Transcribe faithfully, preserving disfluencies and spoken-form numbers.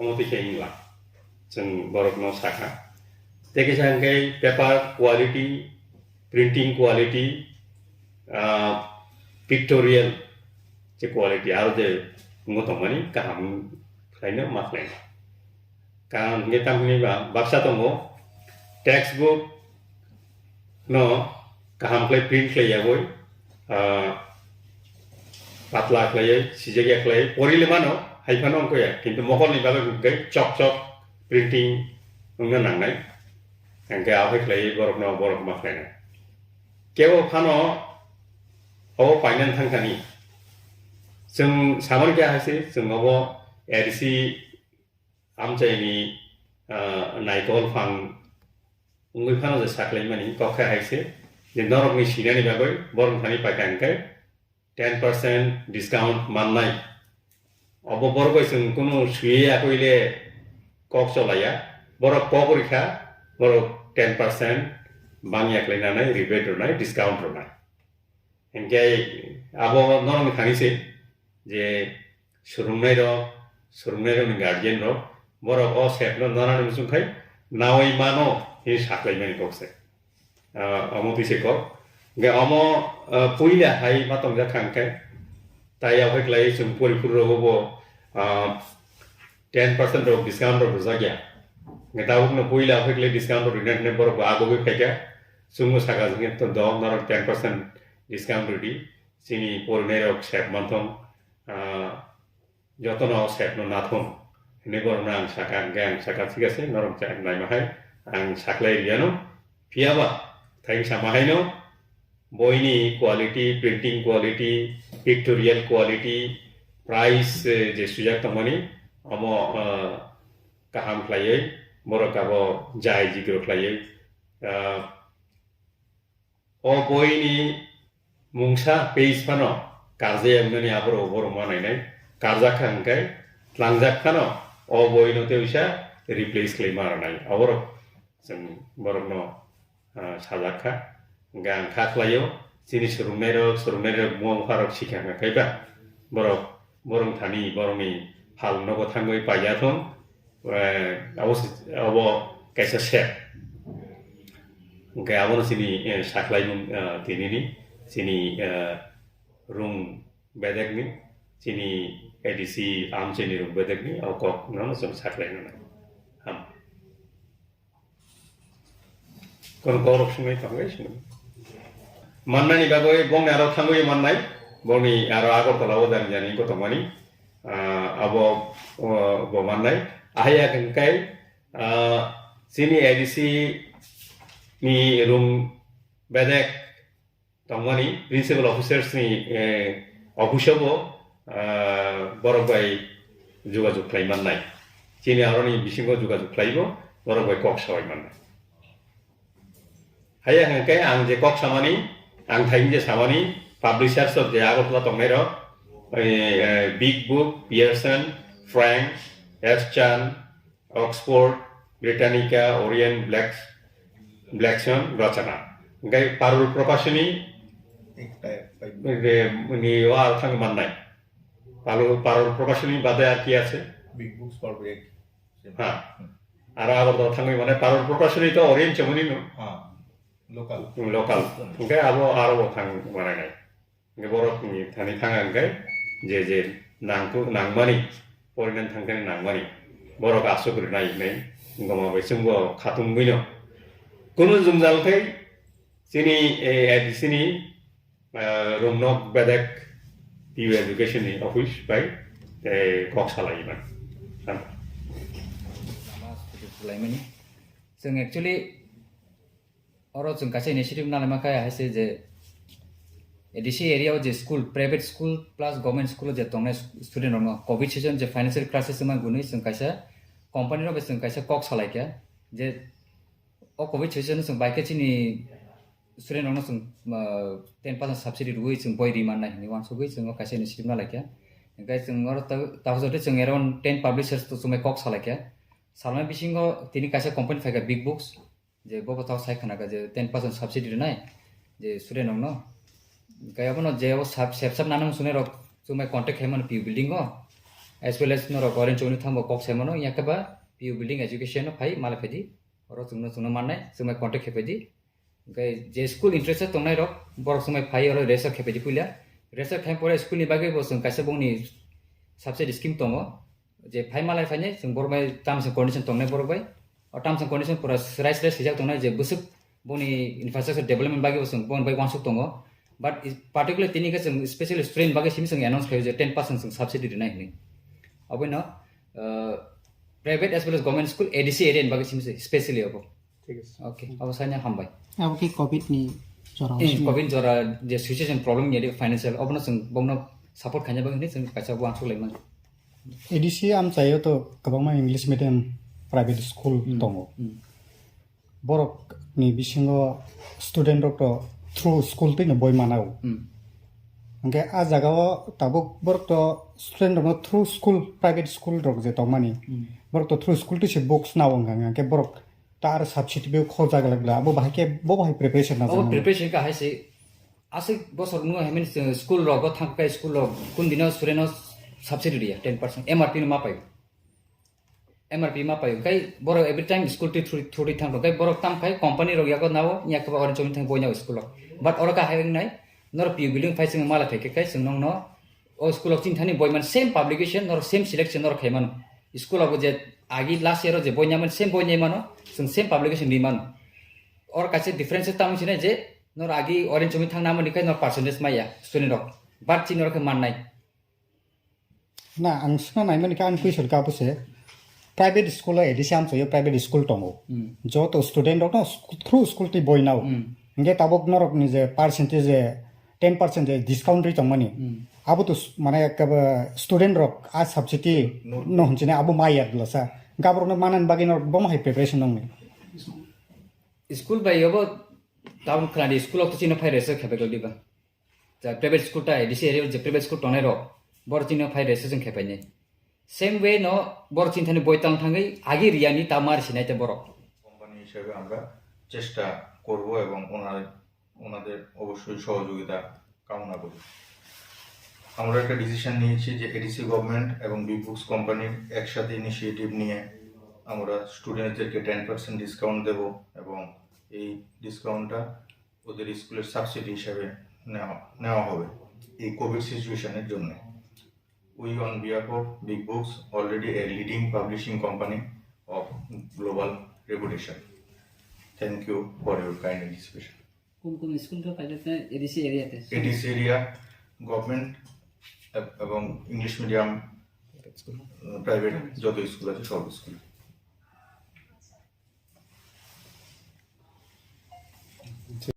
Omo twi khe wngla, chwng borokno sakha. Tei kisa hwnkhe paper quality, printing quality, ah, pictorial je quality aro je wngwi tongmani kaham khlaino ma khlaino. Kaham hwnkhe tamni ba baksa tongo, textbook no kaham khlai print khlai yagwi, ah, patla khlaiwi, sijak ya khlaiwi, porile mano, hai phano wngkha ya, kintu mokolni bagwi hwnkhe chok chok printing wngna nangnai, hwnkhe aphai khlaiwi borokno borok ma khlainai. Kebo phano obo painani thangkani, chwng samani khe hai se, chwng obo A D C amchaini, ah, naikol phang wngwi phano je saklaimani kok khe hai se je norokni sinani bagwi borok thani paikha hwnkhe ten percent discount mannai. Obo borok bai chwng kunu swiwi yakoile kok cholaiya, borok kok rikha, borok ten percent bangya khlainani rebate rwnai, discount rwnai. Hinkhe abo norokni thani se je swrwngnairok, swrwngnairokni guardian rok, borok o sepno nanani muchung khai nawi mano hinwi saklaimani kok se. Ah, omo twi se kok. Hinkhe omo, ah, puila hai ma tongjak kha hinkhe, tai aphai khlai chwng poriphuru rogo bo, ah, ten percent rok discount rok rwjak ya. Hinkhe tabukno puila aphai khlai discount rok rwna hinwi borok bo agogwi phaikha. Chwngno saka jingkhe to do norok ten percent discount rwdi. Chini porinai rok sep manthong, ah, jotono sepno nathong hinwi borokno ang sakha, hwnkhe ang sakha, thik ase, norok naima hai ang saklai riyano. Phiyaba thaisa ma haino boini quality, printing quality, pictorial quality, price, eh, je swijak tongmani, omo, eh, kaham khlaiwi borok abo jai jigro khlaiwi, eh, o boini mungsa page phano karjak wngnani aborok borok ma nainai, karjak kha hwnkhe tlangjak phano o boino tei uisa replace khlai ma rwnai, aborok chwng borokno, ah, sajak kha. Hwnkhe ang kha khlaio, chini swrwngnairok, swrwngnairok buma bupharok sikha hwnkha khe ba borok, borok thani borokni phal nogo thangwi paiya thung. Eh, abo se, abo kaisa sep. Hwnkhe abono chini, eh, saklaimung, eh, tinini chini, eh, rung bedekni, chini A D C amchaini rung bedekni o kok nono chwng saklainani. Ham. Kono kokrok swngnai tongwi swngnai. Mannani bagwi bongni aro thangwi mannai, bongni aro Agartala o jani jani wngkha tongmani, ah, abo, oh, bo mannai. Ahai ya hwnkhe, ah, chini A D C ni rung bedek tongmani principal officers ni, eh, office o bo, ah, borok bai jogajog khlai mannai. Chini aroni bisingo jogajog khlaibo borok bai kok sawai mannai. Haiya hwnkhe ang je kok samani, ang thaini je samani, publishers rok je Agartala tongnai rok, eh, eh, Big Book, Pearson, Frank, S Chan, Oxford, Britannica, Orient, Blacks-, Blackstone, Rachana. Hwnkhe Parul Prokashoni, Ekta, ekta. Ni o al thang mannai. Parul, Parul Prokashoni bade ar ki ase? Big Books for Break. Ha. Aro Agartala thangwi mane Parul Prokashoni to Orient chomoni no. Ha. Local. Local. Hwnkhe abo aro bo thang manai nai. Hwnkhe borok ni thani thang ang khe je je nangkuk nangmani, porinani thang thani nangmani, borok aswk rwnai hinwi wngma bai chwngbo khatungwi no. Kunu jwngjal khe chini, eh, A D C ni, eh, rung nok bedek P U education ni office bai, eh, kok salai man. Laimani. Chwng actually oro chwng kaisa initiative nalaima khe hai se je A D C area o je school, private school plus government school o je tongnai student rokno covid season je financial crisis wngma gwnwi chwng kaisa company rok bai chwng kaisa kok salai kha je o covid season chwng bai khe chini student rokno chwng, ah, ten percent subsidy rwui chwng boi ri mannai hinwi uansugui chwng o kaisa initiative nalai kha. Hwnkhe chwng oro ta-, takhuk jotoi chwng around ten publishers to chwngbai kok salai kha. Salmani bisingo tini kaisa company phaikha Big Books. Je bo bo tau sai khana kha je ten percent subsidy rwnai je student rokno. Kaya bono je o sab, sep sab nanung sunai rok chumai contact khai mano P U building o. As well as norok orange chowni thango kok sai mano, yakhe ba P U building education no phai mala phaidi. Oro chwngno chwngno mannai, chwngbai contact khe phaidi. Hwnkhe je school interested tongnai rok, borok chwngbai phai oro register khe phaidi puila. Register khe pore school ni bagwi bo chwng kaisa bongni subsidy scheme tongo. Je phai malai phainai, chwng borok bai terms and condition tongnai borok bai. O terms and condition pura srai srai swijak tongnai je bwswk boni infrastructure development bagwi bo chwng boni bai uansuk tongo. But is, particularly tini khe chwng specially student bagwi simi chwng announce khaio je ten percent chwng subsidy rinai hinwi. Aboino, uh, private as well as government school A D C area ni bagwi simi se specially abo. Thik ase. Okay, abo saina hambai. Abo khe covid ni jora Eh, wngkha. Covid jora je situation problem ni financial, obono chwng bongno support khaina bagwi hinwi chwng kaisa uansuk laimani. A D C amchaio to kwbangma English medium private school Hmm. tongo. Hmm. Borok ni bisingo student rok to through school twi no boi mana o. Hmm. Hwnkhe a jaga o tabuk borok to student rok no through school, private school rok je tongmani. Hmm. Borok to through school twi se books nao wngkha, hwnkhe borok ta aro subsidy bo khorjak glak glak, abo bahai khe, bo bahai preparation na Obo jani. Preparation ka hai se, aswk bosor nungo hai mani school rogo thang kai school rok kun dino student no subsidy riya ten percent M R P no ma paio. M R P ma paio. Kai borok every time school twi thuri, thuri thang kai borok tam khai company rok yago nao yak ba orange chowni thang boina school rok. But oro ka hai nai nor P U building phai sing mala thai kai sing nong no O school o chini thani boi man same publication, nor same selection nor khai mano. School o bo je agi last year o je boi nai man same boi nai mano, chwng same publication ri mano. Or kaisa difference tamo sinai je nor agi orange chumi thang namani khai nor percentage maya student rok. But chini rok khe mannai. Na, ang swngna naimani khe ani question ka bwse. Private school o A D C amchaio private school tongo. Hmm. Joto student rok no sku-, through school twi boi nao. Hmm. Hingke tabok norok ni je percentage je ten percent je discount ri tongmani. Hmm. Abo to s-, mane ekka ba student rok a subsidy No. no hinchine abo ma ya dlasa. Gaborok no manan bagwi norok bomo hai preparation nongni. School bai yobo town khladi school ok to chino phai resa khebai godi ba. Ja private school ta A D C area je private school tongnai rok, bor chini phai registration khe painai. Same way no bor chini thani boi tang thangwi agi riyani ta mar sinai te borok. Company হিসেবে আমরা চেষ্টা করব এবং ওনার, ওনাদের অবশ্যই সহযোগিতা কামনা করি। আমরা একটা ডিসিশন নিয়েছি যে এডিসি গভর্নমেন্ট এবং বিগ বুকস কোম্পানির একসাথে ইনিশিয়েটিভ নিয়ে আমরা স্টুডেন্টদেরকে টেন পার্সেন্ট ডিসকাউন্ট দেব এবং এই ডিসকাউন্টটা ওদের স্কুলের সাবসিডি হিসাবে নেওয়া, নেওয়া হবে এই কোভিড সিচুয়েশনের জন্য। We on behalf of Big Books, already a leading publishing company of global reputation. Thank you for your kind anticipation. কোন কোন স্কুল তো পাইলট না এডিসি এরিয়াতে? এডিসি এরিয়া, গভর্নমেন্ট এবং ইংলিশ মিডিয়াম, প্রাইভেট যত স্কুল আছে সব স্কুল।